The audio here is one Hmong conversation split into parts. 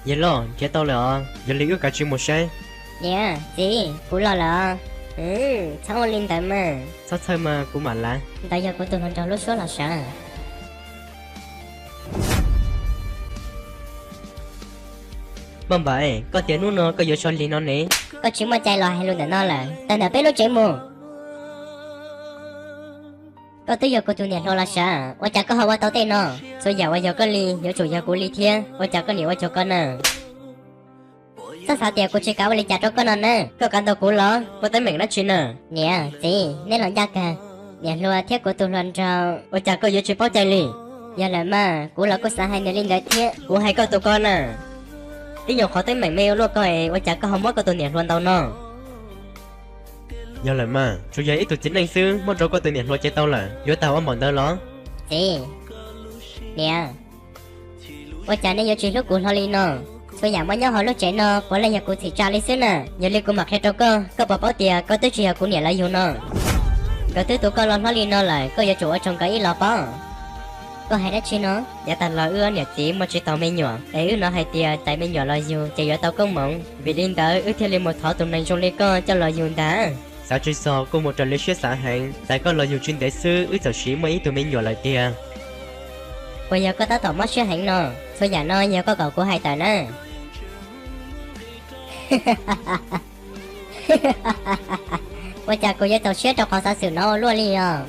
Yawg loj, nrhiav tau lawm os, yog li wb kav tsij mus saib. Niam, txiv, kuv los lawm os. Txhob ua li ntawd mas. Txhob txhawj mas, kuv mam lav. Ntawd yog kuv tus hluas nraug lub suab los sav. Maj Npaim, koj tias hnub no koj yuav so lig no ne? Koj tsis muaj cai los hais lus ntawm no lawm, tawm ntawm peb lub tsev mus. Koj twb yog kuv tus niam hluas los sav, ua cas koj ho ua tau tej no? Txhua yam uas yog koj li yuav tsum yog kuv li thiab, ua cas koj niam ua cuag koj na? Txhob xav tias kuv tsis kam ua li cas rau koj no na, koj kav ntaus kuv los? Muaj teeb meem dab tsi na? Niam, txiv, neb los ncaj kawg. Niam hluas thiab kuv tus hluas nraug. Ua cas koj yuav tsis paub cai li? Yog lawm mas, kuv los kuj xav hais nws li ntawd thiab. Kuv hais koj tus ko na, ib nyuag qhov teeb meem me ua luaj koj es ua cas koj ho muab koj tus niam hluas ntaus no? Yog lawm mas, tsuas yog ib tug txiv neej xwb muab rau koj tus niam hluas ces tau lawm, yuav tag ua npaum ntawd los? Txiv, niam, ua cas nej yuav tsis hlub kuv hlo li no? Txhua yam muaj nyob hauv lub tsev no puav leej yog kuv txhim tsa li xwb na. Yog li kuv mam qhia rau koj, koj puas paub tias koj twb tsis yog kuv niam lawv yug no? Nkawd twb tu koj los hlob li no lawm, koj yuav tsum ua tsaug nkawd ib los pob. Koj hais dab tsi no? Yav tag los wb ob niam txiv muaj tsis tau me nyuam, es wb hnov hais tias cais me nyuam los yug ces yuav tau koob hmoov, vim li ntawd wb thiaj li mus thov tus neeg zoo li koj coj los yug ntag. Xav tsis txog kuj mus raws li siab xav heev, cais koj los yug tsis ntev xwb wb txawm siv muaj ib tug me nyuam lawm tiag. Puas yog koj tab tom mob siab heev no? Txhua yam no yog koj kom kuv hais tawm na. Ua cas kuv yuav txaus siab rau qhov xov xwm no ua luaj li os?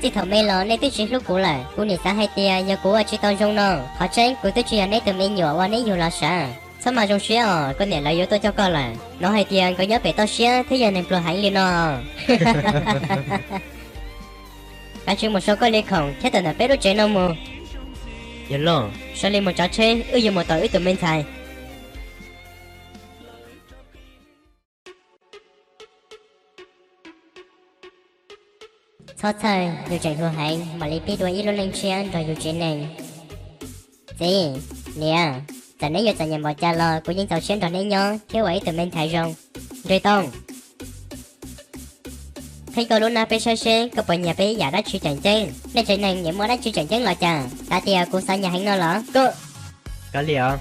Txij thaum me los nej twb tsis hlub kuv lawm, kuv nim xav hais tias yog kuv ua tsis tau zoo no. Qhov tseeb kuv twb tsis yog neb tus me nyuam uas neb yug los sav. Txhob mas zoo siab os, koj niam lawv yuav tuaj coj koj lawm. Hnov hais tias nkawd nyob pem toj siab thiab yog neeg pluag heev li no. Kav tsij mus sau koj li khoom thiab tawm ntawm peb lub tsev no mus. Yawg loj, sawv li mus tsav tsheb, wb yuav mus tom wb tus me ntxhais. Txhob txhawj, yus tseem hluas heev, mam li pib dua ib lub neej tshiab nrog yus tsev neeg. Txiv, niam, txawm neb yuav txom nyem npaum cas los kuv yeej txaus siab nrog neb nyob thiab ua ib tug me ntxhais zoo. Nrog Tooj, qhib koj lub hnab peb saib seb koj puas nyiam peb ib yam dab tsi tseem ceeb. Nej tsev neeg nyiam muaj dab tsi tseem ceeb los cas? Xav tias kuv xav nyiam heev no los? Koj, kav liam,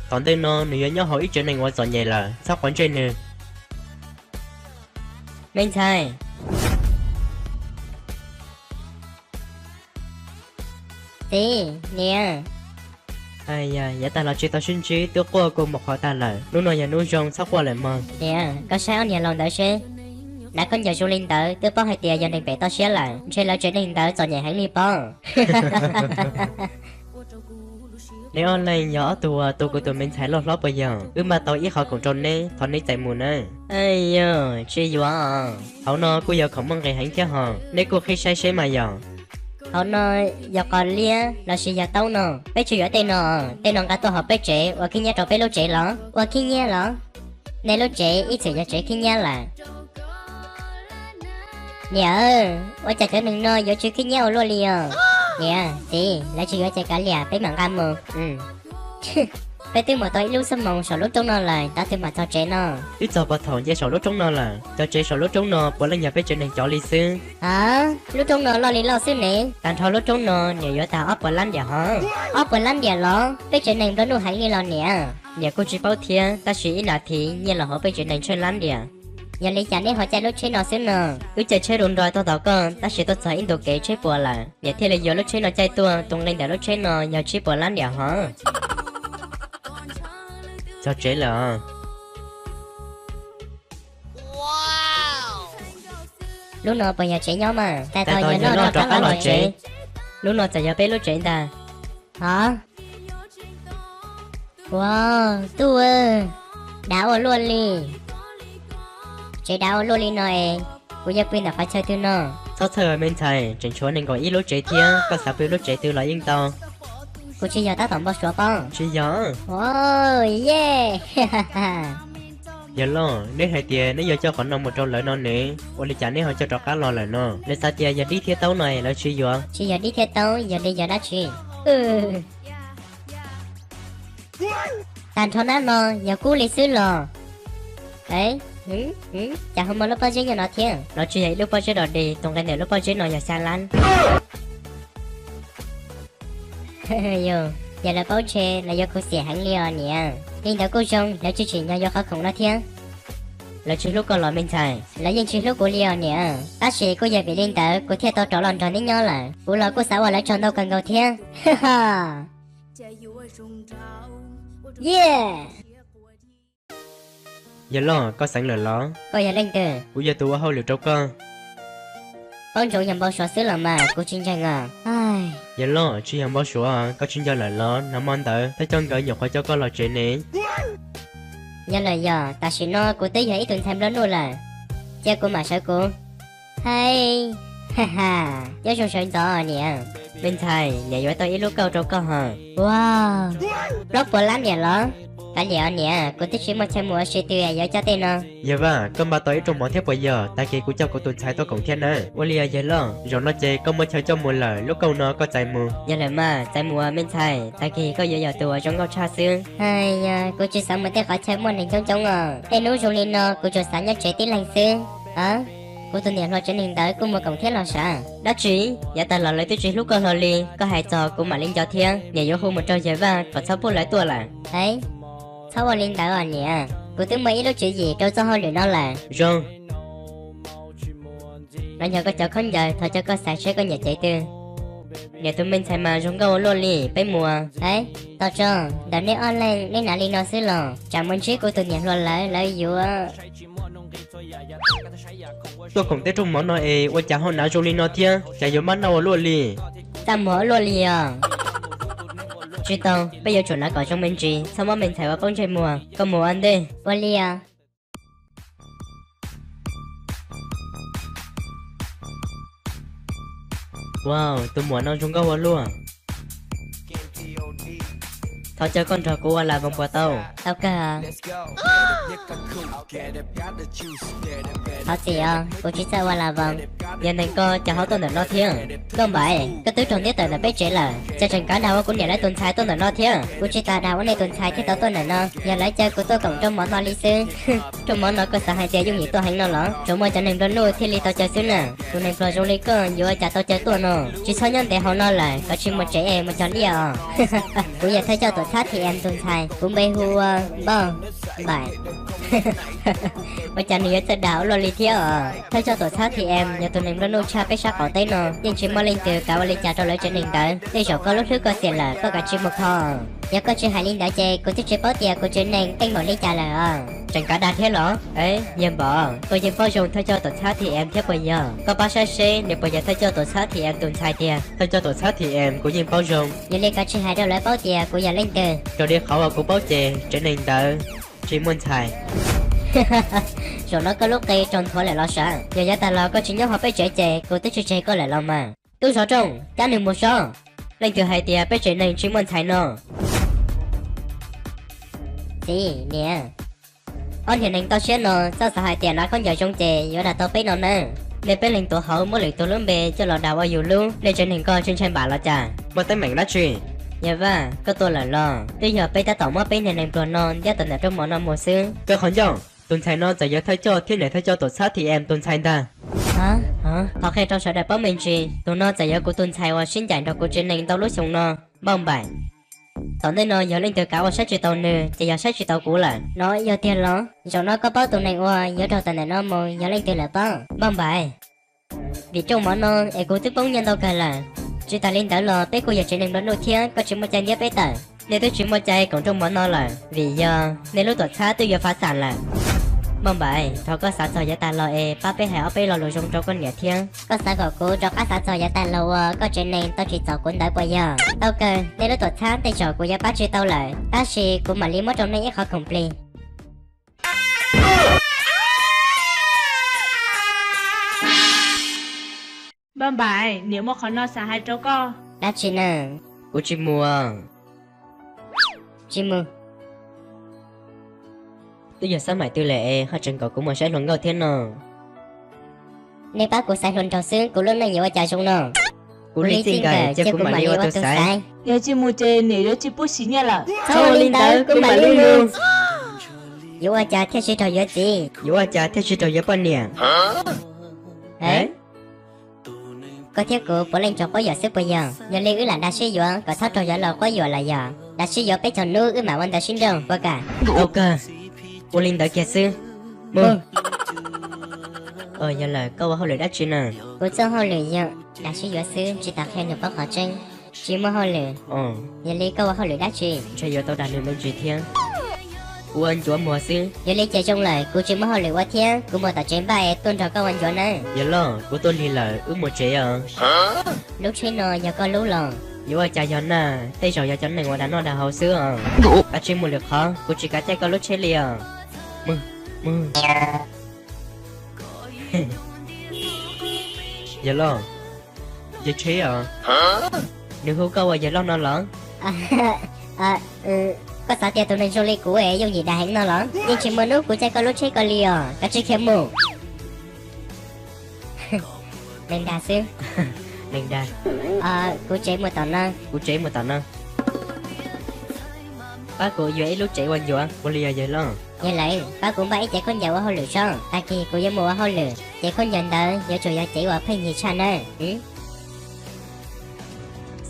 tom ntej no nws yuav nyob hauv ib tsev neeg uas txom nyem lawm, txhob quav ntsej nws. Me ntxhais. Txiv, niam. Yav tag los tsis tau sib ntsib twb quaj kua muag qhov tag lawm, hnub no yog hnub zoo txhob quaj lawm mog. Niam, koj saib ob niag laus ntawd seb, hnav khaub ncaws zoo li ntawd twb paub hais tias yog neeg pem toj siab lawm, ntshe lawv tsev neeg ntawd txom nyem heev li pob. Neb ob leeg yog ob tug uas tu kuv tus me ntxhais loj hlob puas yog? Wb npaj tau ib qhov khoom rau neb, thov neb txais mus nawb. Yog tsis yuav os. Hauv no kuj yog khoom muaj nqis heev thiab hos, neb kuj qhib saib seb mas yog. Hauv no yog qos liab lossis yog taub no? Peb tsis yuav tej no, tej no nqa tuaj hauv peb tsev ua khib nyiab rau peb lub tsev los? Ua khib nyiab los? Nej lub tsev ib txwm yog tsev khib nyiab lawm. Niam, ua cas cov neeg no yuav tsw khib nyiab ua luaj li os? Niam, txiv, lawv tsis yuav ces kav liam, peb mam nqa mus. Peb twb mus tau ib lub xuab moos saum lub roob no lawm, tav twg mam txog tsev no? Twb txog puag thaum nce saum lub roob no lawm, cov tsev saum lub roob no puav leej yog peb tsev neeg cov li xwb. A, lub roob no loj li loj xwb ne. Tag nrho lub roob no niam yuav tag ob puas lab ntiam hov. Ob puas lab ntiam los? Peb tsev neeg nplua nuj heev li los niam? Niam kuj tsis paub thiab, tab sis ib nas this nyiaj los hauv peb tsev neeg tsheej lab ntiam. Yog li cas neb ho caij lub tsheb no xwb no? Wb caij tsheb rau nrog tog tos koj, tab sis tuaj txog ib ntu kev tsheb puas lawm, niam thiaj li yuav lub tsheb no caij tuaj. Tus nqi ntawm lub tsheb no yog tsib puas lab ntiam hov. Txog tsev lawm os. Lub no puas yog tsev nyob mas? Tais tos yog noj rov qab los tsev. Lub no txawm yog peb lub tsev ntag. Hov, ua, tub, dav ua luaj li. Tsev dav ua luaj li no es kuv yuav pw ntawm qhov chaw twg no? Txhob txhawj me ntxhais, tseem tshuav nees nkaum ib lub tsev thiab, koj xav pw lub tsev twg los yeej tau. Kuv tsis yog tab tom npau suav pob? Tsis yog. Yog loj, neb hais tias neb yuav coj qhov no mus rau lawv no ne, ua li cas neb ho coj rov qab los lawm no? Lawv xav tias yog dib thiab taub no es lawv tsis yuav. Tsis yog dib thiab taub, yog li yog dab tsi? Tag nrho nab no yog kub li xwb los? Cas ho muaj lub pob zeb nyob no thiab? Los tsis yog ib lub pob zeb dog dig, tus nqi ntawm lub pob zeb no yog xya lab. Yog lawv paub ntshe lawv yuav khuv xim heev li os niam. Li ntawd kuj zoo, lawv tsis tsim nyog yuav qhov khoom no thiab. Lawv tsis hlub koj los me ntxhais? Lawv yeej tsis hlub kuv li os niam, tab sis kuj yog vim li ntawd kuv thiaj tau rov los nrog neb nyob lawm. Kuv los kuj xav ua lawv tsaug ntau kawg nkaus thiab. Yawg loj, koj xeev lawm los? Koj yog leej twg? Kuv yog tus ua hauj lwm rau koj. Paub ntsoov yog npau suav xwb los mas kuv tsis ntseeg os. Yawg loj, tsis yog npau suav, koj tsis nco lawm los nag hmo ntawd thawj coj nkawd nyuam qhuav coj koj los tsev ne. Yog lawm yog, tam sim no kuv twb yog ib tug ntxhais nplua nuj lawm, cia kuv mam sawv kuv. Hais, nyob zoo sawv ntxov niam. Me ntxhais, niam yuav tau ib lub kauj rau koj hos. Ua, plaub puas lab niam los? Kav liam os niam, kuv twb tsis muaj chaw mus ua si twg yuav coj tej no. Yawg Vaj, koj npaj tau ib rooj mov thiab puas yog? Tag kis kuv coj kuv tus ntxhais tuaj koom thiab nawb. Ua li os yawg loj, zaum no ces koj muaj chaw coj mus lawm, lub kauj no koj txais mus. Yog lawm mas, txais mus os me ntxhais, tag kis koj yuav yog tus uas zoo nkauj tshaj xwb. Hais yog, kuv tsis xav mus tej qhov chaw muaj neeg coob coob os, tej hnub zoo li no kuv tsuas xav nyob tsev tib leeg xwb. Kuv tus niam hluas tsev neeg ntawd kuj mus koom thiab los sav. Dab tsi? Yav tag los lawv twb tsis hlub koj hlo li, koj hais txog kuv mam li nco thiab. Niam yuav hu mus rau yawg Vaj kom txhob pub lawv tuaj lawm. Hais, txhob ua li ntawd os niam, kuv twb muaj ib lub tswv yim rau txoj hauj lwm no lawm. Zoo. No yog koj cov khaub ncaws, thov cia koj xaiv seb koj nyiam cev twg. Niam tus me ntxhais mas zoo nkauj ua luaj li, peb mus. Hais, tos tso, ntawm nej ob leeg neb hnav li no xwb los? Tsam mus ntsib kuv tus niam hluas lawv, lawv yuav. Tuaj koom tej rooj mov no es ua cas ho hnav zoo li no thiab, cas yuav mab noj ua luaj li? Txaj muag ua luaj li os. Tsis tau, peb yuav tsum hnav kom zoo me ntsis, txhob muab me ntxhais ua qaub ntsej muag. Koj mus ua ntej. Ua li os. Wow, tus muam no zoo nkauj ua luaj. Thov caw koj nrog kuv ua las voos puas tau? Tau kawg. Thov txim os, kuv tsis txawj ua las voos. Niag neeg ko cas ho tuaj ntawm no thiab? Nkauj Npaim, koj twb raug ntiab tawm ntawm peb tsev lawm, cas tseem kav dag ua kuv niam lawv tus ntxhais tuaj ntawm no thiab? Kuv tsis tas dag ua nej tus ntxhais thiaj tau tuaj ntawm no, yog lawv caw kuv tuaj koom rooj mov no li xwb. Rooj mov no koj xav hais tias yooj yim tuaj heev no los? Tsuas muaj cov neeg nplua nuj thiaj li tau caw xwb na. Tus neeg pluag zoo li koj yuav ua cas tau caw tuaj no? Tsis txhob nyob ntev hauv no lawm, koj tsis mus tsev es mus cog liaj os. Kuv yog thawj coj tuam txhab T M tus ntxhais, kuv npe hu ua Npauj Npaim. Ua cas nws yuav txawj dag ua luaj li thiab os? Thawj coj tuam txhab T M yog tus neeg nplua nuj tshaj peb sab qaum teb no, yeej tsis muaj leej twg kav ua li cas rau lawv tsev neeg ntawd. Tej zaum koj lub hlwb koj xiam lawm, koj kav tsij mus kho. Yog koj tsis hais li ntawd ces kuv twb tsis paub tias kuv tsev neeg teej npaum li cas lawm os. Tseem kav dag thiab los? Yawg Npaum, koj yeej paub zoo thawj coj tuam txhab T M thiab puas yog? Koj pab saib seb nws puas yog thawj coj tuam txhab T M tus ntxhais tiag. Thawj coj tuam txhab T M kuv yeej paub zoo. Yog li koj tsis hais rau lawv paub tias kuv yog leej twg. Raws li qhov uas kuv paub ces tsev neeg ntawd tsis muaj ntxhais. Zaum no koj lub qe raug nthuav lawm los sav? Yog yav tag los koj tsis nyob hauv peb tsev ces kuv twb tsis tseg koj lawm los mas. Tub zov rooj, cab nws mus sob. Leej twg hais tias peb tsev neeg tsis muaj ntxhais no? Txiv, niam. Ob niag neeg toj siab no txhob xav hais tias hnav khaub ncaws zoo ces yuav dag tau peb no nawb. Nej peb leeg tuav hauv muab lwm tus lub npe coj los dag ua yus lub, nej tsev neeg ko tsis ntshai npam los cas? Muaj teeb meem dab tsi? Yawg Vaj, koj tuaj lawm los? Twb yog peb tab tom muab peb niag neeg pluag no ntiab tawm ntawm rooj mov no mus xwb. Koj qhov ncauj, tus ntxhais no txawm yog thawj coj thiab niam thawj coj tuam txhab T M tus ntxhais ntag. Qhov qhia rau sawv daws paub me ntsis, tus no txawm yog kuv tus ntxhais uas sib ncaim nrog kuv tsev neeg ntau lub xyoo no, Npauj Npaim. Tom ntej no yog leej twg kav ua saib tsis taus nws ces yog saib tsis taus kuv lawm. No yog tiag los? Zaum no koj paub tus neeg uas yuav raug tawm ntawm no mus yog leej twg lawm pob, Npauj Npaim? Vim rooj mov no es kuv twb poob nyiaj ntau kawg lawm. Tsis tas li ntawd los peb kuj yog tsev neeg nplua nuj thiab, koj tsis muaj cai ntiab peb tawm. Nej twb tsis muaj cai koom rooj mov no lawm, vim yog nej lub tuam txhab twb yuav fav xam lawm. Npauj Npaim, thov koj xav txog yav tag los es pab peb hais ob peb lo lus zoo rau koj niam thiab. Koj xav kom kuv rov qab xav txog yav tag los uas koj tsev neeg tau tsim txom kuv ntawd puas yog? Tau kawg, nej lub tuam txhab tej zaum kuv yuav pab tsis tau lawm, tab sis kuv mam li muab rau nej ib qhov khoom plig. Npauj Npaim, niam muaj qhov no xav hais rau koj. Dab tsi na? Kuv tsis mus. Tsis mus. Twb yog xab maim twg lawm es ho tseem kom kuv mus saib hluas nkauj thiab no? Nej pab kuv xaiv hluas nraug xwb, kuv lub neej yuav ua cas zoo no? Kuv li txij nkawm, cia kuv mam li ua tus xaiv. Yog tsis mus ces niam yuav tsis pub siv nyiaj lawm. Txhob ua li ntawd, kuv mam li mus. Yuav ua cas thiaj sib raug yuav txiv? Yuav ua cas thiaj sib raug yuav poj niam? Koj thiab kuv puav leej tsuas quab yuam xwb puas yog? Yog li wb lam dag sib yuav kom txhob raug yuav los quab yuam lawm yog? Dag sib yuav peb caug hnub wb mam ua ntawd sib nrauj puas kam? Tau kawg, ua li ntawd kiag xwb. Mus. Yog lawm, koj ua hauj lwm dab tsi na? Kuv txoj hauj lwm yog dag sib yuav xwb, tsis tas qhia nws paub qhov tseeb. Tsis muaj hauj lwm. Yog li koj ua hauj lwm dab tsi? Ntshe yuav tau dag nws me ntsis thiab. Kuv ua ncuav muag xwb. Yog li ces zoo lawm, kuv tsis muaj hauj lwm ua thiab, kuv mus tom tsev npaj es tuaj nrog koj ua ncuav nawb. Yawg loj, kuv tuaj lig lawm, wb mus tsev os. Lub tsheb no yog koj lub los? Yuav ua cas yog na, tej zaum yog cov neeg uas dag noj dag haus xwb os. Kav tsij mus lwm qhov, kuv tsis kav caij koj lub tsheb li os. Yawg loj, yawg tsheb os. Nws hu koj ua yawg loj no los? Koj xav tias tus neeg zoo li kuv es yooj yim dag heev no los? Yeej tsis muaj hnub kuv caij koj lub tsheb ko li os, kav tsij khiav mus. Neeg dag xwb. Neeg dag. Kuv tsev mus tom no. Kuv tsev mus tom no. Pab kuv yuav ib lub tsev ua ncuav ua li os yawg loj. Yog lawm, pab kuv npaj ib cev khaub ncaws ua hauj lwm soj, tag kis kuv yuav mus ua hauj lwm, cev khaub ncaws ntawd yuav tsum yog cev uas pheej yig tshaj nawb.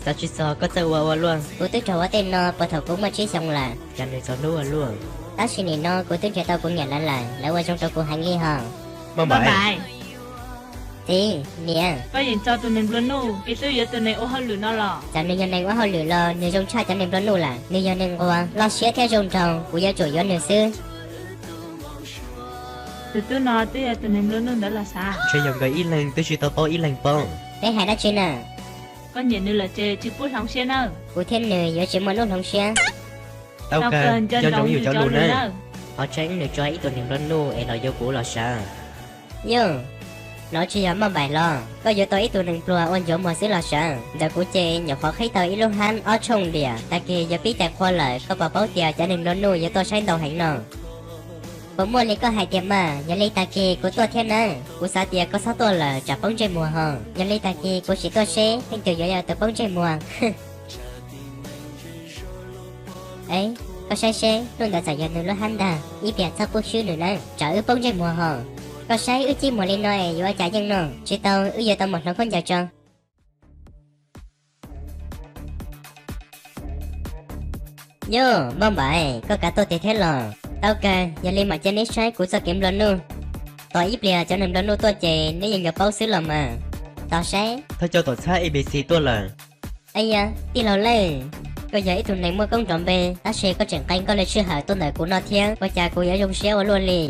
Xav tsis txog koj txawj ua ua luaj. Kuv twb raug ua tej no puag thaum kuv muaj tsib xyoos lawm. Cas nws txog hlub ua luaj. Tab sis nim no kuv twb nrhiav tau kuv niam lawv lawm, lawv ua zoo rau kuv heev li hos. Npauj Npaim. Txiv, niam. Koj yeej tso tus neeg nplua nuj, koj twb yuav tus neeg ua hauj lwm no los? Txawm nws yog neeg ua hauj lwm los nws zoo tshaj cov neeg nplua nuj lawm. Nws yog neeg nquag, loj siab thiab zoo nraug, kuv yuav tsum yuav nws xwb. Tus tub no twb yog tus neeg nplua nuj ntawd los sav. Ntshe yog nkawd ib leeg twb tsis tau paub ib leeg paub. Peb hais dab tsi na? Koj nyiam nws lawm ces tsis pub hloov siab nawb. Kuv thiab nws yuav tsis muaj hnub hloov siab. Tau kawg, nco ntsoov yus cov lus nawb. Qhov tseeb nws tso ib tug neeg nplua nuj es los yuav kuv los sav. Yog, no tsis yog Npauj Npaim los? Koj yuav tau ib tug neeg pluag ua ncuav muag xwb los sav. Ntawm kuv ces nyuam qhuav qhib tau ib lub hab ob tshooj ntiam, tag kis yuav pib tais qhua lawm, koj puas paub tias cov neeg nplua nuj yuav tuaj saib ntau heev no? Puas muaj li koj hais tias mas? Yog li tag kis kuv tuaj thiab nawb. Kuv xav tias koj txhob tuaj lawm tsam poob ntsej muag ho. Yog li tag kis kuv sim tuaj seb leej twg yuav yog tus poob ntsej muag. E, koj saib seb, hnub ntawd txawm yog nws lub hab ntag, ib pliag txhob pub swb nws nawb, tsam wb poob ntsej muag ho. Koj saib wb cib muag li no es yuav ua cas yeej no, tsis tau, wb yuav tau mus hloov khaub ncaws tso. Yog, Npauj Npaim, koj kav tuaj tiag thiab los? Tau kawg, yog li mam cia neb saib kuv txoj kev nplua nuj. Tos ib pliag cov neeg nplua nuj tuaj ces neb yeej yuav paub xwb los mas. Tos saib. Thawj coj tuam txhab A B C tuaj lawm. Aya, tij laug Lej, koj yog ib tug neeg muaj koob nrov npe, tab sis koj tseem qee koj li sij hawm tuaj ntawm kuv no thiab, ua cas kuv yuav zoo siab ua luaj li?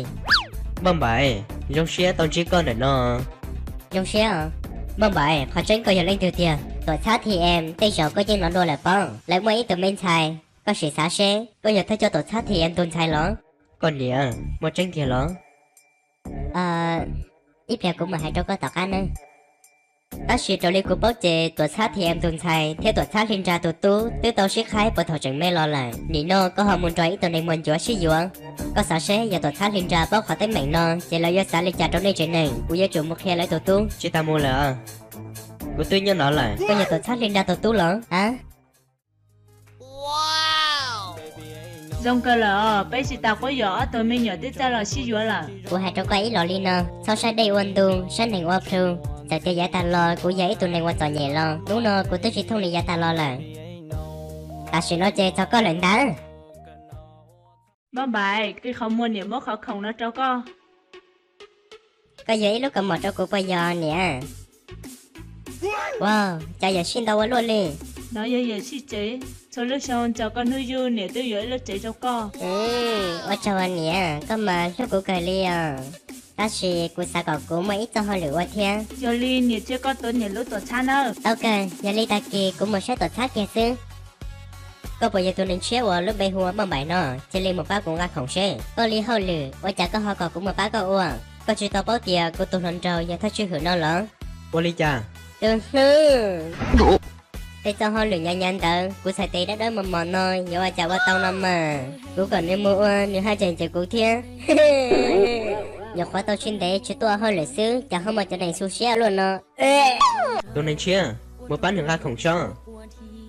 Npauj Npaim, zoo siab tau ntsib koj ntawm no. Zoo siab os. Npauj Npaim, qhov tseeb koj yog leej twg tiag? Tuam txhab T M tej zaum koj yeej hnov dua lawm pob, lawv muaj ib tug me ntxhais, koj sim xav seb koj yog thawj coj tuam txhab T M tus ntxhais los? Koj niam, muaj tseeb tiag los? Ib pliag kuv mam hais rau koj tom qab nawb. Tab sis raws li kuv paub ces tuam txhab T M tus ntxhais thiab tuam txhab Hli Nra tus tub twb tau sib qhaib puag thaum tseem me los lawm. Nim no koj ho mus nrog ib tug neeg muag ncuav sib yuav. Koj xav seb yog tuam txhab Hli Nra paub qhov teeb meem no ces lawv yuav xav li cas rau nej tsev neeg. Kuv yuav tsum mus qhia lawv tus tub. Tsis tas mus lawm. Kuv twb nyob no lawm. Koj yog tuam txhab Hli Nra tus tub los? A, zoo kawg lawm os, peb tsis tas quab yuam ob tug me nyuam twb txawj los sib yuav lawm. Kuv hais rau koj ib los li no, txhob saib dej ua ntu, saib neeg ua plhu. Txawm tias yav tag los kuv yog ib tug neeg uas txom nyem los, hnub no kuv twb tsis thooj li yav tag los lawm. Tam sim no ces txog koj lawm ntag. Npauj Npaim, qhov muag niam muab qhov khoom no rau koj. Koj yog ib lub kaus mom rau kuv puas yog niam? Wow, cas yawm sij ntau ua luaj li. No yog yawm sij tsev, txhua lub xyoo tso koj hnub yug niam twb yuav ib lub tsev rau koj. Ua tsaug niam, koj mas hlub kuv kawg li os. Tab sis kuv xav kom kuv muaj ib txoj hauj lwm ua thiab. Yog li niam cia koj tuav niam lub tuam txhab nawb. Tau kawg, yog li tag kis kuv mus saib tuam txhab kiag xwb. Koj puas yog tus neeg tshiab uas lub npe hu ua Npauj Npaim no? Cia li mus pab kuv nqa khoom seb. Koj li hauj lwm ua cas koj ho kom kuv mus pab koj ua? Koj tsis tau paub tias kuv tus hluas nraug yog thawj tswj hwm no los? Ua li cas? Tus hlub, tej txoj hauj lwm nyav nyav ntawd kuv txhais tes dawb dawb mos mos no yuav ua cas ua tau no mas. Kuv kom nws mus ua nws haj tseem cem kuv thiab. Nyuam qhuav tau tsis ntev tsis tuaj hauj lwm xwb cas ho muaj cov neeg xu siab luaj no. Tus neeg tshiab, mus pab nws nqa khoom tso.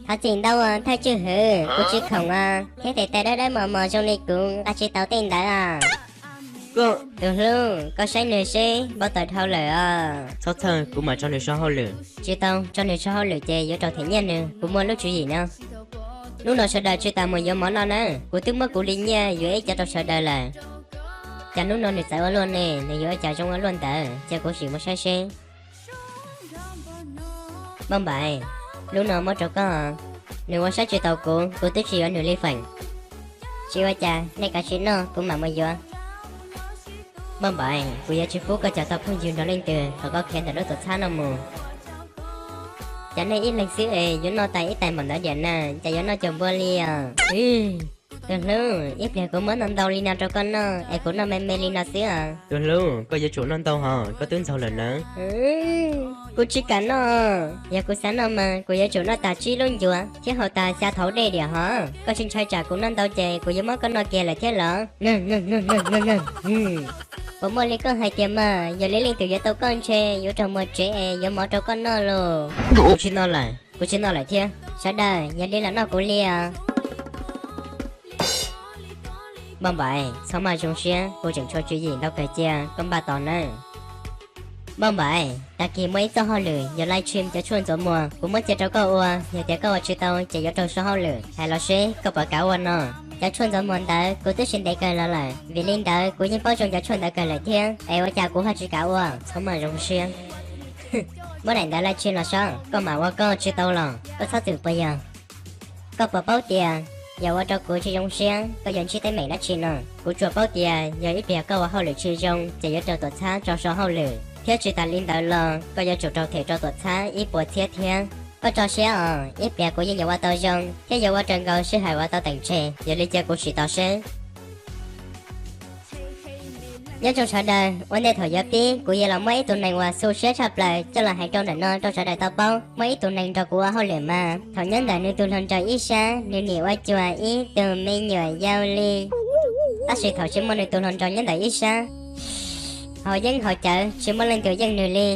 Thov txim ntau thawj tswj hwm, kuv tsis khoom os, thiab tes taw dawb dawb mos mos zoo li kuv nqa tsis tau tej ntawd os. Tus hlub, koj saib nws seb npau taws dhau lawm os. Txhob txhawj, kuv mam tso nws so hauj lwm. Tsis tau, tso nws so hauj lwm ces yuav raug them nyiaj nws. Kuv muaj lub tswv yim no. Hnub no sawv daws tsis tas mus yuav mov noj nawb, kuv twb muab kuv li nyiaj yuav ib co rau sawv daws lawm. Cas hnub no nws txawv ua luaj ne, nws yuav ua cas zoo ua luaj ntawd, cia kuv sim mus saib seb. Npauj Npaim, lub no muab rau koj. Nws ua saib tsis taus kuv, kuv twb tsis yuav nws li feem. Tsis ua cas, nej kav tsij noj, kuv mam mus yuav. Npauj Npaim, kuv yuav tsis pub koj cog tau phooj ywg nrog leej twg thaum koj khiav ntawm lub tuam txhab no mus. Cas nej ib leeg xwb es yuav noj tas ib tais npaum ntawd diam na, cas yuav noj cuag npua li os? Tus hlub, ib pliag kuv muab ntau ntau li no rau koj noj es kuv noj me me li no xwb os. Tus hlub, koj yuav tsum noj ntau hos, koj twb ntxaug lawm nawb. Kuv tsis kam noj. Yog kuv xav noj mas kuv yuav tsum noj tas tsib lub ncuav thiab haus tas xya thauv dej diam hos. Koj tsis ntshai tsam kuv noj ntau ces kuv yuav muab koj noj kiag lawm thiab los? Puas muaj li koj hais tias mas, yog li leej twg yuav tau koj ntshe yuav raug mus tsev es yuav mov rau koj noj lauj. Kuv tsis noj lawm, kuv tsis noj lawm thiab. Sawv daws, yog li los noj kuv li os. Npauj Npaim, txhob maj zoo siab, kuv tseem tshuav tswv yim ntau kawg cia, koj npaj tos nawb. Npauj Npaim, tag kis muaj ib txoj hauj lwm yog live stream cov tshuaj ntxuav muag, kuv muab cia rau koj ua, yog tias koj ua tsis tau ces yuav raug so hauj lwm. Hais los seb koj puas kam ua no? Cov tshuaj ntxuav muag ntawd kuv twb siv ntev kawg los lawm, vim li ntawd kuv yeej paub zoo cov tshuaj ntawd kawg lawm thiab, es ua cas kuv ho tsis kam ua? Txhob maj zoo siab. Muab daim ntawv live stream los saib, koj mam ua koj tsis tau los koj txhob txwm puas yog? Koj puas paub tias yog ua rau kuv tsis zoo siab koj yuav ntsib teeb meem dab tsi no? Kuv tsuas paub tias yog ib pliag koj ua hauj lwm tsis zoo ces yuav raug tuam txhab tso so hauj lwm, thiab tsis tas li ntawd los koj yuav tsum raug them rau tuam txhab ib puas txhiab thiab. Koj tso siab os, ib pliag kuv yeej yuav ua tau zoo thiab yuav ua raws nkaus sij hawm uas tau teem tseg, yog li cia kuv sim tos seb. Nyob zoo sawv daws, ua ntej thaum yuav pib kuv yuav los muab ib tug neeg uas xu siab tshaj plaws coj los hais rau ntawm no rau sawv daws tau paub. Muaj ib tug neeg nrog kuv ua hauj lwm mas thaum nyob ntawm nws tus hluas nraug ib sab nws nim ua cuag ib tug me nyuam yau li, tab sis thaum tsis muaj nws tus hluas nraug nyob ntawm ib sab, haus yeeb haus cawv tsis muaj leej twg yeej nws li.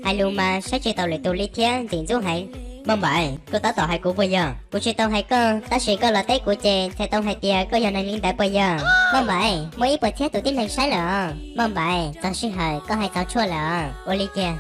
Hais lus mas saib tsis taus lwm tus li thiab ntxim ntxub heev. Npauj Npaim, koj tab tom hais kuv puas yog? Kuv tsis tau hais koj, tab sis koj los teb kuv ces txhais tau hais tias koj yog neeg li ntawd puas yog? Npauj Npaim, muaj ib puas txhiab tus tib neeg saib lawm os. Npauj Npaim, txog sij hawm koj hais txog tshuaj lawm os. Ua li kiag.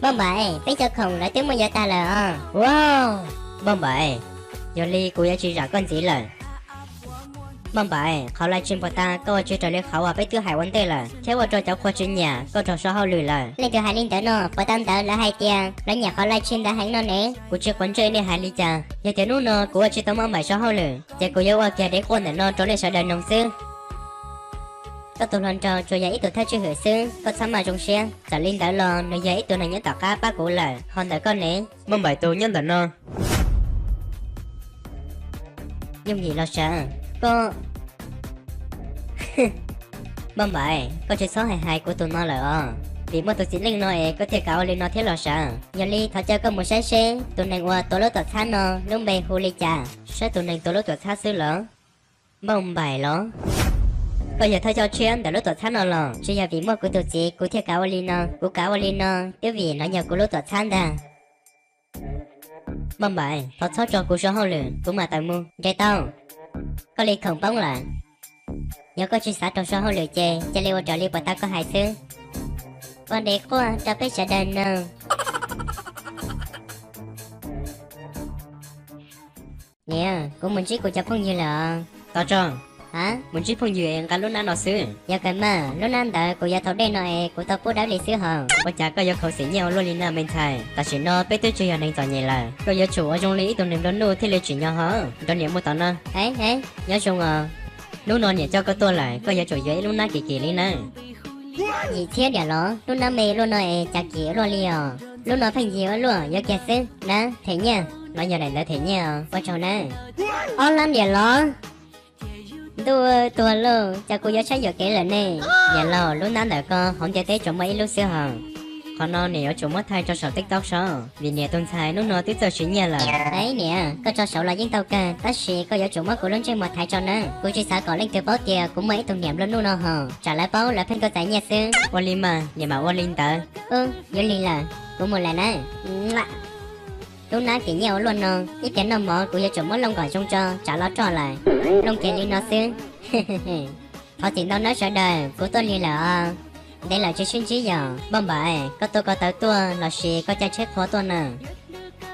Npauj Npaim, peb cov khoom lawv twb muaj yuav tag lawm os. Wow, Npauj Npaim, yog li kuv yuav tsis zam koj ntxiv lawm. Npauj Npaim, qhov live stream puas tas koj ua tsis raws li qhov uas peb twb hais ua ntej lawm, thiab ua rau cov qhua tsis nyiam koj raug so hauj lwm lawm. Leej twg hais li ntawd no? Puas tau ntawd lawv hais tias lawv nyiam qhov live stream ntawd heev no ne. Kuv tsis quav ntsej nej hais li cas. Yog tias hnub no kuv ua tsis tau Npauj Npaim so hauj lwm, ces kuv yuav ua kiag dev quaj ntawm no rau nej sawv daws noog xwb. Koj tus hluas nraug tsuas yog ib tug thawj tswj hwm xwb, koj txhob maj zoo siab. Txawm li ntawd los nws yog ib tug neeg nyob tom qab pab kuv lawm, ho ntawm koj ne? Npauj Npaim tus nyob ntawm no. Yooj yim los sav, koj Npauj Npaim, koj tsis txhob hais hais kuv tus no lawm os, vim muaj tus txiv neej no es koj thiaj kav ua li no thiab los sav. Yog li thov caw koj mus saib seb tus neeg uas tuav lub tuam txhab no lub npe hu li cas. Saib tus neeg tuav lub tuam txhab xwb los? Npauj Npaim los? Koj yog thawj coj tshiab ntawm lub tuam txhab no los? Tsis yog vim muaj kuv tus txiv kuv thiaj kav ua li no, kuv kav ua li no twb vim no yog kuv lub tuam txhab ntag. Npauj Npaim, thov txhob tso kuv so hauj lwm, kuv mam tawm mus. Nres tau. Koj li khoom poob lawm. Yog koj tsis xav raug so hauj lwm ces cia li ua raws li puas tau koj hais xwb. Ua dev quaj rau peb sawv daws noog. Niam, kuv mus ntsib kuv cov phooj ywg lawm os. Tos tso. Ha? Mus ntsib phooj ywg es nqa lub hnab no xwb? Yog kawg mas, lub hnab ntawd kuv yuav thau dej no es kuv tau pub dawb li xwb hos. Ua cas koj yuav khuv xim nyiaj ua luaj li na me ntxhais? Tam sim no peb twb tsis yog neeg txom nyem lawm, koj yuav tsum ua zoo li ib tug neeg nplua nuj thiaj li tsim nyog hos. Nrog niam mus tom no. Nyob zoo os. Hnub no niam coj koj tuaj lawm, koj yuav tsum yuav ib lub hnab kim kim li nawb. Yim txhiab diam los? Lub hnab me luaj no es cas kim ua luaj li os? Lub no pheej yig ua luaj, yuav kiag xwb. Nab, them nyiaj. No yog daim ntawv them nyiaj os, ua tsaug nawb. Ob lab diam los? Ntuj, tuag lauj, cas kuv yuav saib yuam kev lawm ne. Niam laus, lub hnab ntawm ko hauv ntiaj teb tsuas muaj ib lub xwb hos. Qhov no niam yuav tsum muab thaij tso saum TikTok saib, vim niam tus ntxhais hnub no twb txawj siv nyiaj lawm. Niam, koj tso saum los yeej tau kawg, tab sis koj yuav tsum muab kuv lub ntsej muag thaiv tso nawb. Kuv tsis xav kom leej twg paub tias kuv muaj ib tug niam nplua nuj no hos, tsam lawv paub lawv pheej tuaj txais nyiaj xwb. Ua li mas, niam mam ua li ntawd. Ub, yuav lig lawm, kuv mus lawm nawb. Lub hnab kim nyiaj ua luaj no, ib pliag noj mov kuv yuav tsum muab looj kom zoo tso, tsam los roj lawm. Looj kiag li no xwb. Thov txim ntau nawb sawv daws, kuv tuaj lig lawm os. Ntev lawm tsis sib ntsib yom. Npauj Npaim, koj tua ko taw tuaj lossis koj caij tsheb qhua tuaj na?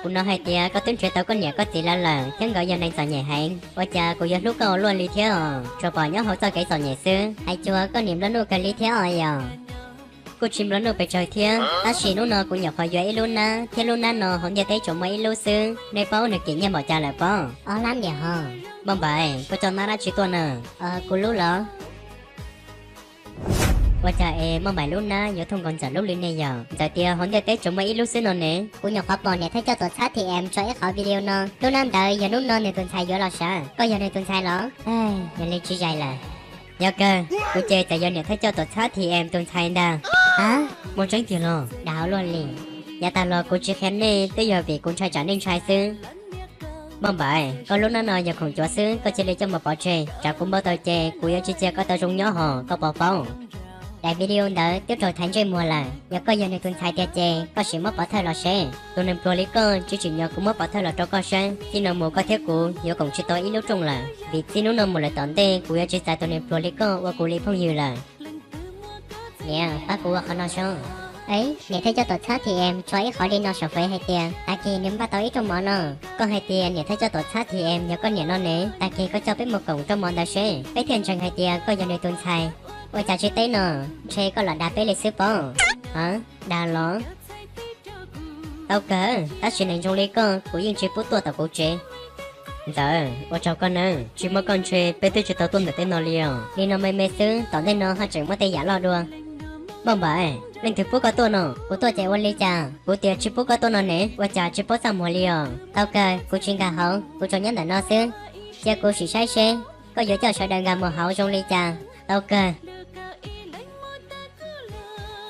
Kuv hnov hais tias koj twb nrhiav tau koj niam koj txiv lawv lawm thiab nkawd yog neeg txom nyem heev, ua cas kuv yuav hlub koj ua luaj li thiab os? Tsuas pom nyob hauv txoj kev txom nyem xwb, hais cuag koj niam nplua nuj kawg li thiab os yom. Kuj tsis nplua nuj pes tsawg thiab, tab sis hnub no kuv nyuam qhuav yuav ib lub hnab thiab lub hnab no hauv ntiaj teb tsuas muaj ib lub xwb, nej paub nws kim nyiaj npaum cas lawm pob? Ob lab niam hos. Npauj Npaim, koj coj hnab dab tsi tuaj na? Kuv lub los? Ua cas es Npauj Npaim lub hnab yuav thooj nkaus Ntxawm lub li ne yom? Ntxawm tias hauv ntiaj teb tsuas muaj ib lub xwb no ne. Kuv nyuam qhuav pom niam thiab coj tuam txhab T M tso ib qhov video no, lub hnab ntawd yog hnub no nws tus ntxhais yuav los sav. Koj yog nws tus ntxhais los? Yog li tsis zais lawm. Yog kawg, kuv ces txawm yog niam thiab coj tuam txhab T M tus ntxhais ntag. A, muaj tseeb tiag los? Dag luaj li. Yav tag los kuv tsis qhia nej twb yog vim kuv ntshai tsam nej ntshai xwb. Npauj Npaim, koj lub hnab no yog khoom cuav xwb, koj cia li coj mus pov tseg, tsam kuv npau taws ces kuv yuav tsis cia koj tau zoo nyob hos, koj puas paub? Daim video ntawd twb raug thaiv ntsej muag lawm, yog koj yog nws tus ntxhais tiag ces koj sim muab pov thawj los seb. Tus neeg pluag li koj tsis tsim nyog kuv muab pov thawj los rau koj saib. Txij no mus koj thiab kuv yuav koom tsis tau ib lub rooj lawm, vim txij hnub no mus lawm tom ntej kuv yuav tsis txais tus neeg pluag li koj ua kuv li phooj ywg lawm. Niam, pab kuv ua qhov no seb. Niam thiaj coj tuam txhab T M tso ib qhov li no saum Fev hais tias tag kis nws npaj tau ib rooj mov no. Koj hais tias niam thiaj coj tuam txhab T M yog koj niam no ne, tag kis koj coj peb mus koom rooj mov ntawd seb, peb thiaj ntseeg hais tias koj yog nws tus ntxhais. Ua cas tsis teb no, ntshe koj lam dag peb li xwb pob. A, dag los? Tau kawg, tab sis neeg zoo li koj kuv yeej tsis pub tuaj tom kuv tsev. Ntxawm, ua tsaug koj nawb, tsis muaj koj ntshe peb twb tsis tau tuaj ntawm tej no li os. Li no me me xwb, tom ntej no haj tseem muaj tej yam loj dua. Npauj Npaim, leej twg pub koj tuaj no? Kuv tuaj ces ua li cas? Kuv tias tsis pub koj tuaj no ne, ua cas tsis paub txaj muag li os? Tau kawg, kuv tsis nkag hauv, kuv tsuas nyob ntawm no xwb. Cia kuv sim saib seb koj yuav coj sawv daws nkag mus hauv zoo li cas. Tau kawg.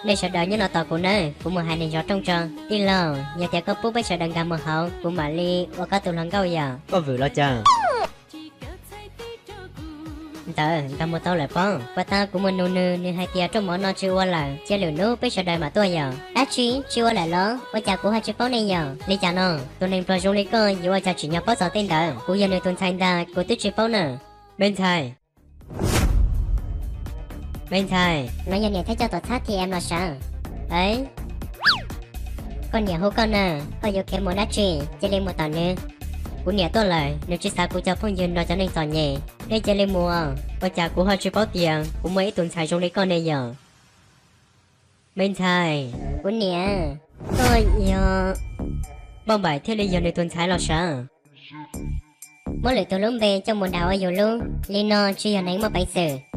Nej sawv daws nyob no tos kuv nawb, kuv mus hais neeg zov rooj tso. Tij laug, yog tias koj pub peb sawv daws nkag mus hauv, kuv mam li ua koj tus hluas nkauj yom. Koj vwm los cas? Ntxawm, nkag mus tau lawm pob. Puag ta kuv mus nug nws, nws hais tias rooj mov no tsis ua lawm, cia lwm hnub peb sawv daws mam tuaj yom. Dab tsi, tsis ua lawm los? Ua cas kuv ho tsis paub ne yom? Li cas no, tus neeg pluag zoo li koj yuav ua cas tsim nyog paub txog tej ntawd? Kuv yog nws tus ntxhais ntag, kuv twb tsis paub na. Me ntxhais, me ntxhais, no yog niam thiab coj tuam txhab T M los sav. Koj niam hu koj na, koj yuav khiav mus dab tsi, cia li mus tom nws. Kuv niam tuaj lawm, nws tsis xav kuv cov phooj ywg nrog cov neeg txom nyem, nej cia li mus. Ua cas kuv ho tsis paub tias kuv muaj ib tug ntxhais zoo li koj ne yom? Me ntxhais, kuv niam, koj yog... Npauj Npaim thiaj li yog nws tus ntxhais los sav. Muab lwm tus lub npe coj mus dag ua yus lub, li no tsis yog neeg muaj peev xwm.